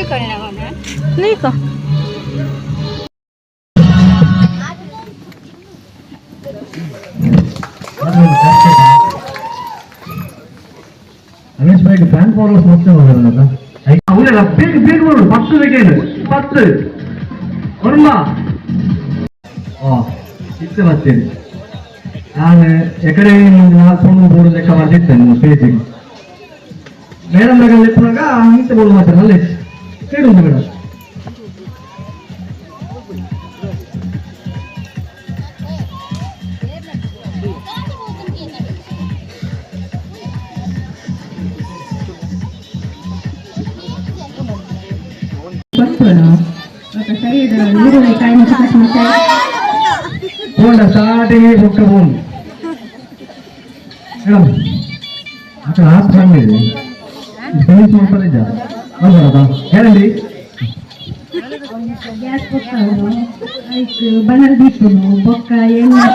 नहीं का। Ramesh ಭಾಯ್ಗೆ fan followers ಮೊತ್ತ ಹೋದಾರಲ್ಲ. ಅವರೆಲ್ಲ ಬೇಗ ಬೇಗ ಬರು. 10 ಸೆಕೆಂಡ್, 10, 9. ಆ ಇತ್ತೆ ಬರ್ತೇನೆ ನಾನು. ಎಕಡೆ ನಾಲ್ಕು ಪೊಣ್ಣು ಬೋರ್ಡ್ ಲೆಕ್ಕ ಮಾಡ್ತಿದ್ದೆ ನಿಮ್ಮ ಸ್ಟೇಜಿಗೆ. ಮೇಡಮ್ ಲೆಕ್ಕ ಎಪ್ಪುನಾಗ ಇಂತೆ ಬೋರ್ಡ್ ಮಾತ್ರ ಅಲ್ಲೇ ಕೇಳುಂಟು ಮೇಡಮ್. ಬರ್ತದ ఒక ಸೈಡ್ ನೀರುಳ್ಳಿ ಕಾಯಿ ಮುಚ್ಚಿ. ಪೋಂಡ ಸ್ಟಾರ್ಟಿಂಗ್ ಬೊಕ್ಕ ಫೋನ್ ಮೇಡಮ್. ಅక్కడ ಆಪ್ ಬಂದಿದೆ. ಫೋನ್ ಮಾಡ್ತಾರೆ ಬರ್ಬೋದಾ ಹೇಳಿ. ಗ್ಯಾಸ್ ಪೊಕ್ಕವು ಐಕ್ ಬಣಲ್ ದೀಪುನು ಬೊಕ್ಕ ಎಣ್ಣೆ.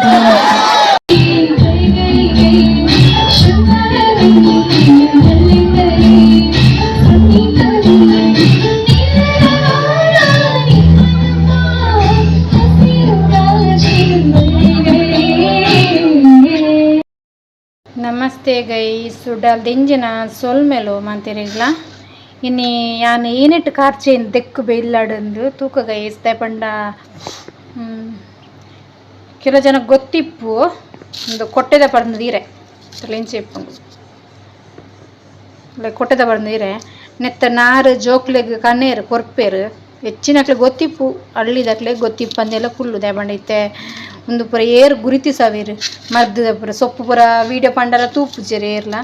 ನಮಸ್ತೆ ಗೈಸ್, ಉಡಲ್ ದಿಂಜಿನ ಸೊಲ್ಮೆಲು ಮಾಂತಿರಿಗ್ಲ. ಇನಿ ಯಾನ್ ಏನೆಟ್ ಕಾರ್ಚೇನ್ ದೆಕ್ಕು ಬೈಲಾಡಂದು ತೂಕ ಗೈಸ್. ಪಂಡ ಕೆಲವು ಜನ ಗೊತ್ತಿಪ್ಪು, ಒಂದು ಕೊಟ್ಟೆದ ಪರ್ದು ನೀರೆ ಇಂಚೆ ಇಪ್ಪುಂಡು. ಕೊಟ್ಟೆದ ಪರ್ದು ನೀರೆ ನೆತ್ತ ನಾರು ಜೋಕ್ಲೆಗ್ ಕಣ್ಣೇರು ಕೊರ್ಪೇರು. ಹೆಚ್ಚಿನಕ್ಲೆ ಗೊತ್ತಿಪ್ಪು, ಹಳ್ಳಿದಕ್ಲೆ ಗೊತ್ತಿಪ್ಪು ಅಂದೆಲ್ಲ ಕುಲ್ಲು ದಾಯೆ ಇತ್ತೆ ಉಂದು ಪೂರ ಏರ್ ಗುರುತಿಸವೇರು. ಮರ್ದದ ಪೂರ ಸೊಪ್ಪು ಪೂರ ವೀಡಿಯೋ ಪಂಡಲ ತೂಪುಜೆರ್ ಏರ್ಲ.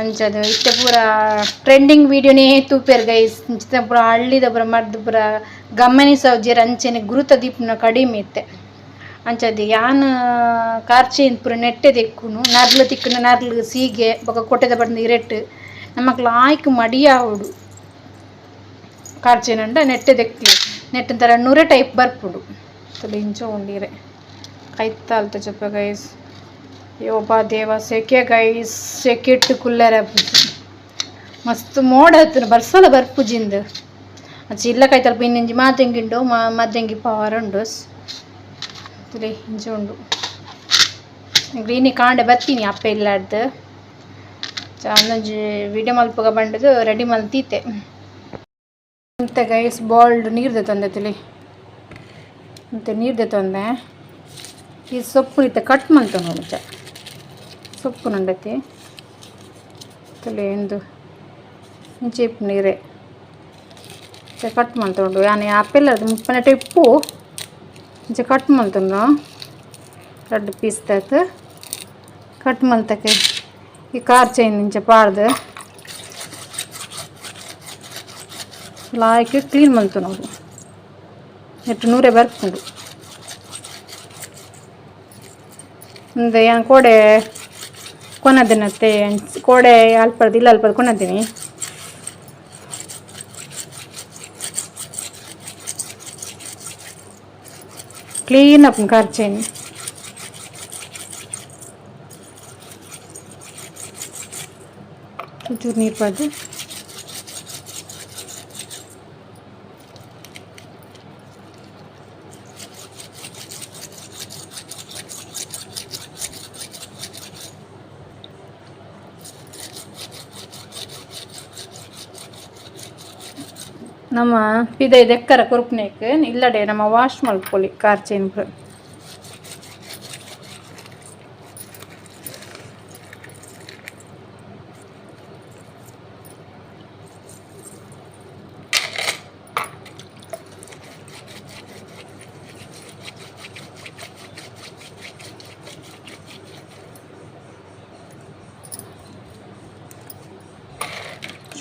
ಅಂಚದ ಇತ್ತೆ ಪೂರ ಟ್ರೆಂಡಿಂಗ್ ವೀಡಿಯೋನೇ ತೂಪೆರ್ ಗೈಸ್. ಇಂಚಿನ ಪೂರ ಹಳ್ಳಿದ ಪೂರ ಮರ್ದ್ ಪೂರ ಗಮನಿಸವುಜೆರ್, ಅಂಚನೆ ಗುರುತ ದೀಪುನ ಕಡಿಮೆ ಇತ್ತೆ. ಅಂಚದ ಯಾನ್ ಕಾರ್ಚೇನ್ ಪೂರ ನೆಟ್ಟೆ ದೆಕ್ಕುನು. ನರ್ಲು ತಿಕ್ಕುನ ನರ್ಲು ಸೀಗೆ ಬೊಕ ಕೊಟ್ಟೆದ ಪಂದ್ ಇರೆಟ್ ನಮಕ್ ಲಾಯ್ಕ್ ಮಡಿಯಾವೊಡು. ಕಾರ್ಚೇನಂಡ ನೆಟ್ಟೆ ದೆಕ್ಲಿ, ನೆಟ್ ಒಂಥರ ನೂರೆ ಟೈಪ್ ಬರ್ಪುಂಡು. ತೂಲೆ ಇಂಚ ಉಂಡು ಇರೆ ಕೈತಾಲ್ ತೋಜಪ್ಪ ಗೈಸ್. ಯೋಬಾ ದೇವ, ಸೆಕೆ ಗೈಸ್, ಸೆಕೆಟ್ ಕುಲ್ಲೆರೆ ಮಸ್ತ್ ಮೋಡ ಹತ್ತಿನ ಬರ್ಸಲ ಬರ್ಪುಜಿಂದು. ಅಂಚ ಇಲ್ಲ ಕೈತಲ್ ಇನ್ನೊಂಜಿ ಮಾತೆಂಗಿ ಉಂಡು, ಮದ್ದೆಂಗಿ ಪವರ್ ಉಂಡು. ತೂಲೆ ಇಂಚ ಉಂಡು. ಗ್ರೀನಿ ಕಾಂಡೆ ಬತ್ತೀನಿ ಅಪ್ಪೆ ಇಲ್ಲಾಡ್ದು ಅಂದೊಂಜಿ ವಿಡಿಯೋ ಮಲ್ಪುಗ ಬಂಡದು ರೆಡಿ ಮಲ್ತೀತೆ. ಮತ್ತೆ ಗೈಸ್, ಬಾಲ್ಡ್ ನೀರು ತಂದೆ ತಿಳಿ ಮತ್ತೆ ನೀರು ತಂದೆ. ಈ ಸೊಪ್ಪು ಇತ್ತ ಕಟ್ ಮಲ್ತ ನೋಡುಚ. ಸೊಪ್ಪು ನಂಡತಿ ತಲೆ ಎಂದು ಇಂಚೆ ಇಪ್ಪು ನೀರೇ ಕಟ್ ಮಲ್ತೊಂಡು. ಯಾನ್ ಆಪೆಲ್ ಅದು ಮುಪ್ಪನೆಟ ಇಪ್ಪು ಇಂಚ ಕಟ್ ಮಲ್ತೊಂಡು, ರಡ್ಡ್ ಪೀಸ್ ತಾತ್ ಕಟ್ ಮಲ್ತಕ್ಕೆ. ಈ ಕಾರ್ ಚೈನ್ ಇಂಚ ಪಾಡ್ದು ಲಾಯ್ಕ್ ಕ್ಲೀನ್ ಮಲ್ತೊನೊಡು. ನೆಟ್ ನೂರೆ ಬರ್ಪುಂಡು. ಉಂದು ಯಾನ್ ಕೋಡೆ ಕೊನದಿನತ್ತೆ, ಕೋಡೆ ಅಲ್ಪರ್ದು ಇಲ್ಲ ಅಲ್ಪದ ಕೊನದಿನಿ. ಕ್ಲೀನ್ ಆಪುಂಡು ಕಾರ್ ಚೈನ್. ಒಂಚೂರು ನೀರು ಪಾಡ್ದು ನಮ್ಮ ಪಿದೈ ದೆಕ್ಕರ ಕೊರ್ಪುನೇಕ್ ಇಲ್ಲಡೆ ನಮ್ಮ ವಾಶ್ ಮಲ್ಪೊಲಿ ಕಾರ್ ಚೈನ್ ಪೂರ.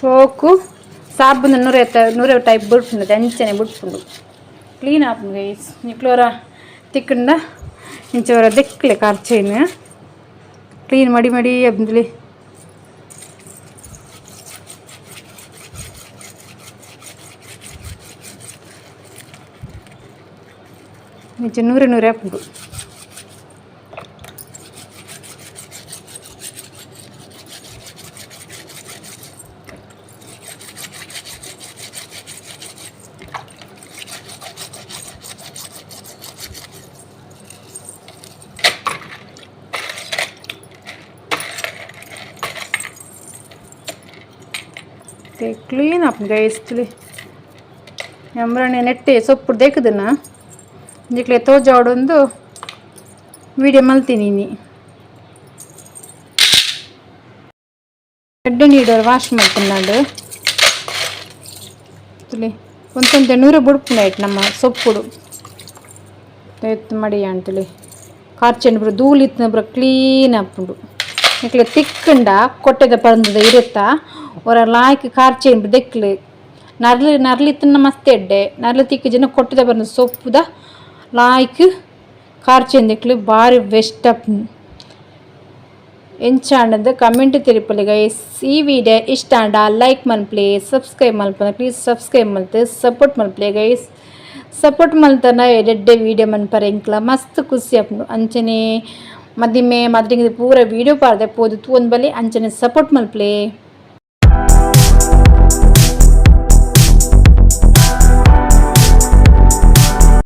ಚೋಕು ಸಾಬೂನು ನೂರೆ ನೂರೆ ಟೈಪ್ ಬುಡ್ಪುಂಡು, ಅಂಚನೆ ಬುಡ್ಪುಂಡು, ಕ್ಲೀನ್ ಆಪುಂಡು ಗೈಸ್. ನಿಕ್ಲೋರ ತಿಕ್ಕಂಡ ಇಂಚ ಒರ ದೆಕ್ಲೆ ಕಾರ್ ಚೈನ್ ಕ್ಲೀನ್ ಮಡಿ ಮಡಿ ಅಬ್ಂದ್ಲಿ. ಇಂಚ ನೂರೆ ನೂರೆ ಆಪುಂಡು. ಕ್ಲೀನ್ ಆಪುಂಡು ಗೈಸ್. ತೂಲೆ, ಯಮ್ರನೆ ನೆಟ್ಟೆ ಸೊಪ್ಪು ದೇಕುದನ ನಿಕ್ಲೆ ತೋಜಾವಡೊಂದು ವೀಡಿಯೋ ಮಲ್ತೀನಿ ಇನಿ. ಎಡ್ಡೆ ನೀಡೋರು ವಾಶ್ ಮಲ್ತುಂಡಾಂಡ್. ತೂಲೆ, ಒಂತೊಂತೆ ನೂರು ಬುಡ್ಪುಂಡು ನಮ್ಮ ಸೊಪ್ಪುಡು. ಎತ್ ಮಡಿ ಅಂತೇಳಿ ಕಾರ್ಚೆಂಡ್ ಪೂರ ಧೂಳು ಇತ್ತಿನ ಪೂರ ಕ್ಲೀನ್ ಆಪುಂಡು. ನಿಕ್ಲೆ ತಿಕ್ಕುಂಡ ಕೊಟ್ಟೆದ ಪರಂದದ ಇರುತ್ತ ಒರ ಲಾಯ್ಕ್ ಕಾರ್ಚೆಂಡ್ ದೆಕ್ಲೆ. ನರ್ಲು ನರ್ಲು ಇತ್ತಿನ ಮಸ್ತ್ ಎಡ್ಡೆ. ನರ್ಲು ತಿಕ್ಕಿಜಿನ ಕೊಟ್ಟೆದ ಪರಂದ ಸೊಪ್ಪುದ ಲಾಯ್ಕ್ ಕಾರ್ಚೆಂದ್ ದೆಕ್ಲೆ ಬಾರಿ ಬೆಸ್ಟ್ ಆಪುಂಡು. ಎಂಚಾಂಡಂದು ಕಮೆಂಟ್ ತೆರಿಪುಲೆ ಗೈಸ್. ಈ ವಿಡಿಯೋ ಇಷ್ಟ ಆಂಡ ಲೈಕ್ ಮನ್ಪುಲೆ. ಸಬ್ಸ್ಕ್ರೈಬ್ ಮಲ್ಪುನ ಪ್ಲೀಸ್ ಸಬ್ಸ್ಕ್ರೈಬ್ ಮಲ್ತ್ ಸಪೋರ್ಟ್ ಮಲ್ಪುಲೆ ಗೈಸ್. ಸಪೋರ್ಟ್ ಮಲ್ತನ ಎಡ್ಡೆ ವೀಡಿಯೋ ಮನ್ಪರೆ ಎಂಕ್ಲ ಮಸ್ತ್ ಖುಷಿ ಆಪುಂಡು. ಅಂಚನೆ ಮದಿಮೆ ಮದ್ರಿಂಗ್ ಪೂರ ವೀಡಿಯೋ ಪಾಡ್ದೆ, ಪೋದು ತೂವೊಂದು ಬಲ್ಲಿ. ಅಂಚನೆ ಸಪೋರ್ಟ್ ಮಲ್ಪುಲೆ.